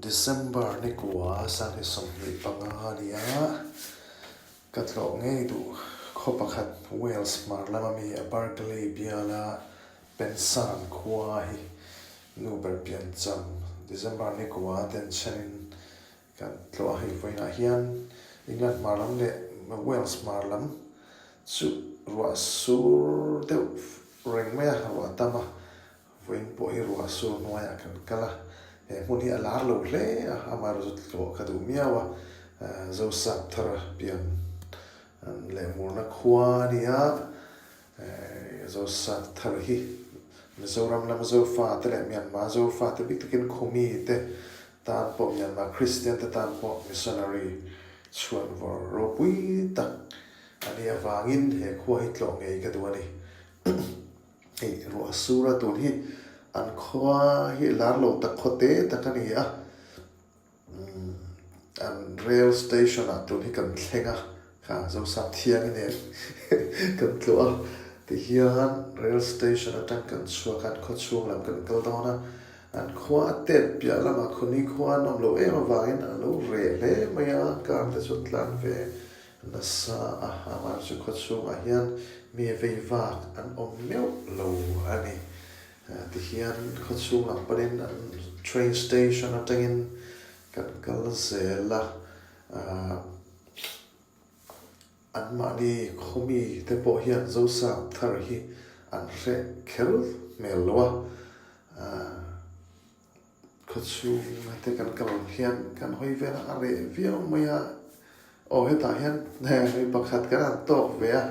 December ni kua sanghnih 25 a ni a, ka tlawh ngei duh khaw pakhat Wales hmar lama mi a Berkeley biala Pensan khua hi nu ber piancham December ni kua denchhenin kan tlawh a hei vawiinah hian England hmar lam leh Wales hmar lam chu ruah sur deuh reng mai a, ruah tam a. Vawiin pawh hi ruah sur hnuaiah kan kal a, he hmun hi a lar lo hle a, amaherawhchu tlawh ka duh miau a, Zosap thar pian leh murna khua a ni a, Zosap thar hi Mizoram lama Zofate leh Myanmar Zofate bik takin Khumi te tan pawh Myanmar Kristian te tan pawh missionary chhuanvawr ropui tak a nih avangin he khua hi tlawh ngei ka duh a ni. Hei ruah sur a tun hi an khua hi lar lo tak khaw te tak a ni a, an rail station ah tun hi kan thleng a, kha Zosap thiang i nen kan tluah a, tihian rail station atang kan chhuak a, an khaw chhung lam kan kal dawn a, an khua a tet piah lamah khawni khua an awm loh em avangin a lo reh hle mai a, car te chu an tlan ve Nasa a amah chu khaw chhungah hian mi vei vak an awm meuh lo a ni. Tihian khaw chhung lam panin an train station atangin kan kal zel a, anmahni khaw mi te pawh hian Zosap thar hi an hreh kher hmel lo a. Khawchhung te kan kal ang hian kan hawi vel a, a reh viau mai a, aw hetah hian mi pakhat kan han tawk ve a,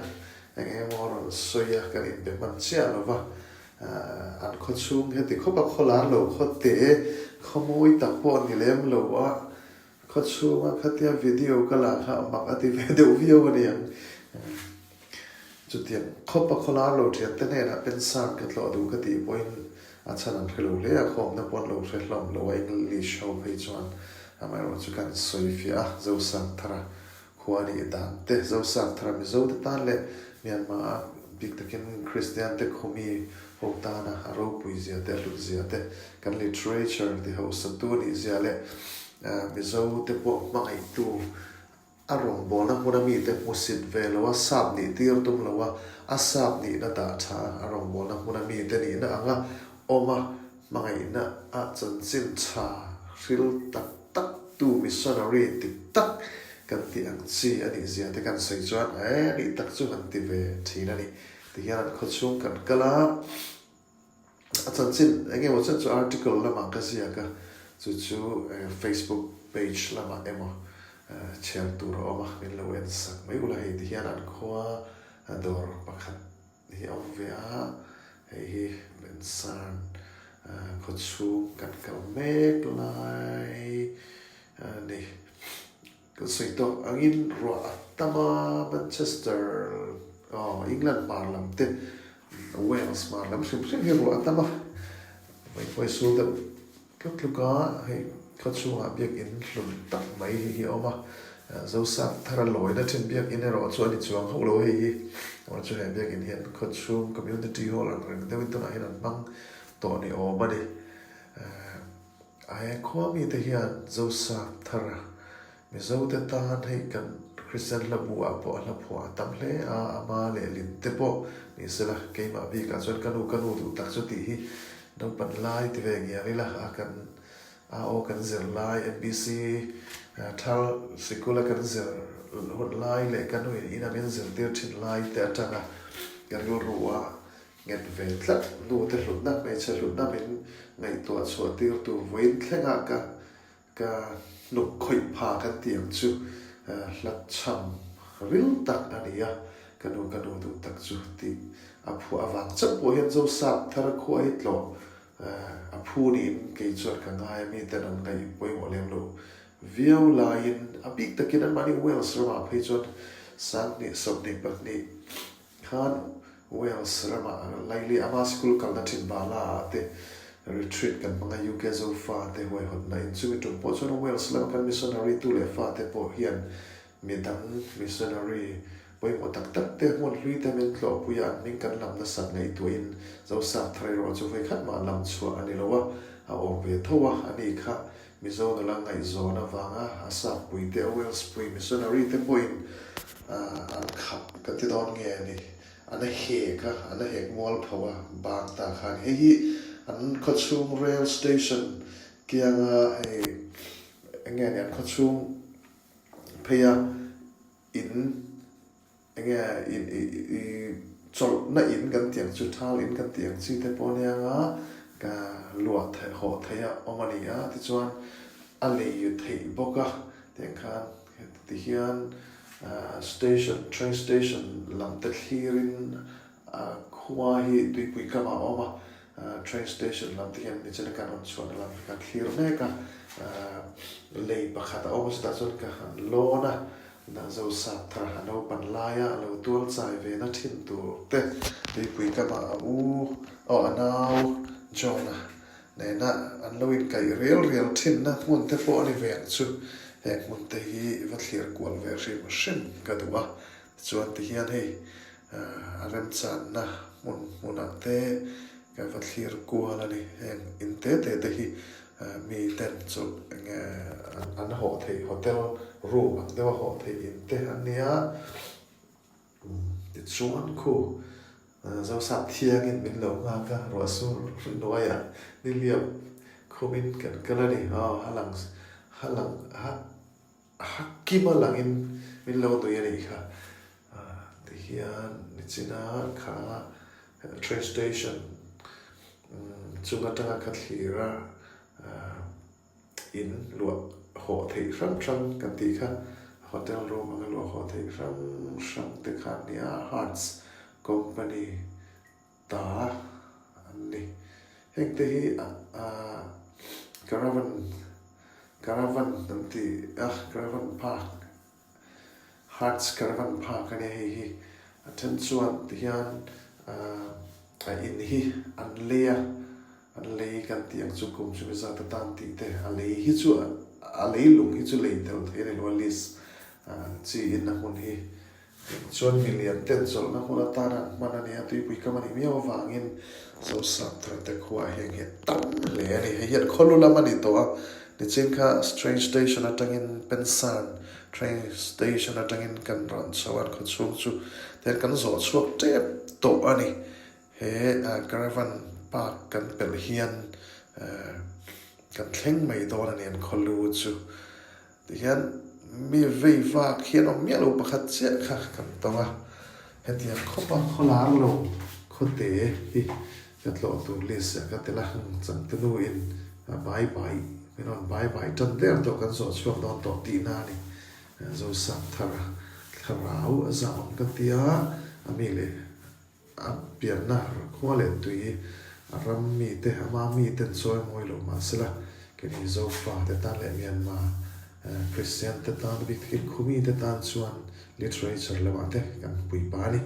eng emaw a rawn sawi a, kan inbe hman chiah lo va, an khawchhung heti khawp a khaw lar lo khaw te, khaw mawi tak pawh a ni lem lo a, khawchhunga khatia video ka la kha mak a ti ve deuh viau a ni ang. Chutiang khawp a khawlar lo thiante hnenah pensang ka tlawh duh ka tih pawhin a chhan an hre lo hle a, khawmna pawh an lo hre hlawm lo a, English ho phei chuan amaherawh chu kan sawi fiah a, Zosangthara khua nih dan te, Zosangthara Mizo te tan leh Myanmar a bik takin Kristian te khawmi ho tana a ropui zia te, a hlut zia te, kan literature ti hausa tu nih zia leh Mizo te pawh hmangaihtu A rawngbawlna hmuna mite hmusit ve lo a, sap nih tir tum lo a, a sap nihna dah tha a, a rawngbawlna hmuna mite nihna anga awm a, hmangaihna a chanchin tha hril tak tak tu missionary dik tak kan tih ang chi a nih zia te kan sawi chuan e nih tak chu han ti ve thin a ni. Tihian an khawchhung kan kal a. A chanchin eng emaw chen chu article lamah ka ziak a, chu chu Facebook page lamah emaw chhiar tur a awm a, min lo en sak mai ula hei ti hian an khua dawr pakhat hi a awm ve a, hei hi Pensarn khawchhung kan kal mek lai a ni. Kan sawi tawk angin ruah a tam a, Manchester, aw England hmar lam te, Wales hmar lam hrim hrim hi ruah a tam a, Maipuai sul deuh tluk tluk a, hei khawchhungah biakinn hlun tak mai hi hi a awm a, Zosap thar a lawina thin biakinn erawh chu a ni chuang hauh lo hei hi, awh chu he biakinn hian khawchhung community hall ang reng deuhin tunah hian an hmang tawh ni awm a ni. He khua mite hian Zosap thar Mizote tan hei kan Kristian hla bu ah pawh a hla phuah a tam hle a, ama leh lin te pawh ni sela keimah bikah chuan ka nu ka nu duh tak chu tih hi naupan lai ti ve ngial ila a kan a aw kan zir lai NBC thar sikula kan zir hun lai leh ka nu in ina min zirtir thin lai te atanga ka rilru a Nghet ve tlat, nute hlutna, hmeichhe hlutna min ngaihtuah chhuah tirtu vawiin thlengah ka ka hnuk khawih pha kan tih ang chu hlat chham ril tak a ni a, ka nu ka nu duh tak chu tih a phuah avang chauh pawh hian Zosap thar khua hi tlawh a phu niin kei chuan ka ngai a, miten an ngaih pawimawh lem lo viau laiin a bik takin anmahni Wales ramah phei chuan 2022 Khan Wales ramah Laili ama sikul kalna thin Bala ah te retreat kan hmang a, UK Zofa te huaihawtna in chumi tum pawh chuan Wales lama kan missionary tu leh fa te pawh hian midang missionary pawimawh tak tak te hmun hlui te min tlawhpui a, an hming kan lam nasat ngaihtuahin Zosap thar erawh chu vawikhat mah lam chhuah a ni lo a. a awm ve tho a, ani kha Mizo nula ngaihzawn avanga a Sappui te, a Wales pui missionary te pawhin an khap kan ti dawn nge a ni. An a hek a, an a hek mualpho a bang ta kha a ni. Hei hi an khawchhung rail station kianga hei eng nge ni an khawchhung pheia in Enge in i i chawlhna in kan tih ang chu thal in kan tih ang chi te pawh ania nga ka luah theih hawh theih a awm a ni a tichuan a lei theih bawk a tiang khan ti hian station train station lam te thlir in a khua hi tuipui kamah a awm a train station lam te hian nichina kan rawn chhuahna lam hi kan thlir mek a lei pakhat a awm a chutah chuan ka han lawn a. Nazo sap thar a naupan laia a lo tual chai ve na thin tur te tuipui kamah a u aw a nau John-a nena an lo inkaih rial rial thinna hmun te pawh a ni ve ang chu. Heng hmun te hi va thlir kual ve hrim hrim ka duh a, tichuan tihian hei a remchanna hmun hmunah te ka va thlir kual a ni. Heng in te te te hi Mi ten chu enge an hawh theih hotel room ang deuha hawh theih in te an nia. Tichuan khu Zosap thiangin min lo nghak a, ruah sur hnuaiah niliam khumin kan kal a ni. Aw ha lang ha lang ha ha kima langin min lo nui a nih kha. Tihian nichina kha train station Chung atanga ka thlir a, in luah hawh theih hrang hrang kan tih kha, hotel room anga luah hawh theih hrang hrang te kha an ni a, Hertz company ta an ni. Heng te hi caravan, caravan an ti a, caravan park. Hertz caravan park a nia hei hi a then chuan tihian a in hi an lei a an lei kan tih ang chu kum chumi zat atan tih te a lei hi chu a lei lung hi chu lei tel thei a ni lo a list chi in a hmun hi Chuan milian ten chawlhna hmun atana an hman a nia, tuipui kam a nih miau avangin Zosap tharte khuaah hian hi a tam hle a ni. Hei hian khawlu lam a ni tawh a, nichin kha train station atangin Pensan train station atangin kan rawn chho a, an khaw chhung chu tihian kan zawh chhuak tep tawh a ni. He caravan park kan pelh hian kan thleng mai dawn a ni an khawlu chu. Tihian mi vei vak hian awm miah lo pakhat chiah kha kan tawng a, hetiang khawpa khawlar lo khawte hi ka tlawh tur list ah ka tel a, changte nu in bai bai min rawn bai bai tan der tawh kan zawh chhuak dawn tawh tihna a ni. Zosap thar thlarau a zah awm ka tia a mi leh A pianna khua leh tui a ram mite, ama miten chawi mawi lo mah sela, keini Zofa te tan leh Myanmar Kristian te tan bik takin Khumi te tan chuan literature lamah te kan puipa a ni.